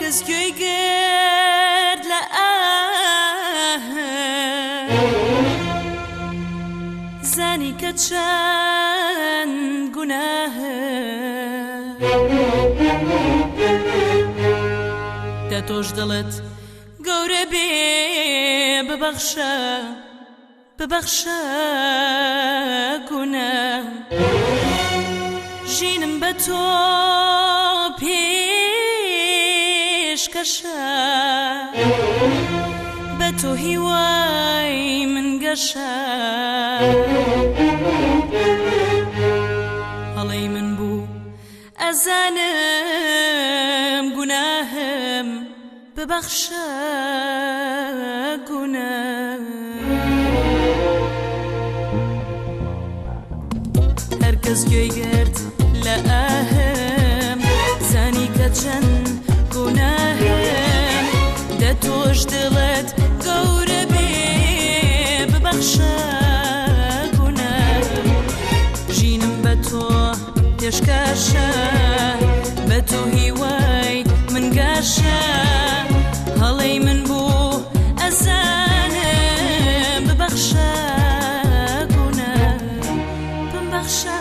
کەس گوێی گرت لە ئاهم زانی کە چەند گوناهم دە تۆش دڵت گەورە بێ ببەخشە ببەخشە گوناه ژینم بە تۆ پێشکەشە بە تۆ هیوای من گەشە هەڵەی من بوو ئەزانم گوناهم ببەخشە گوناه. هەرکەس گوێی گرت لە ئاهم زانی کە چەند گوناهم دە تۆش دڵت گەورە بێ ببەخشە گوناه ژینم بە تۆ پێشکەشە بە تۆ هیوای من گەشە هەڵەی من بوو ئەزانم ببەخشە گوناه بمبەخشە.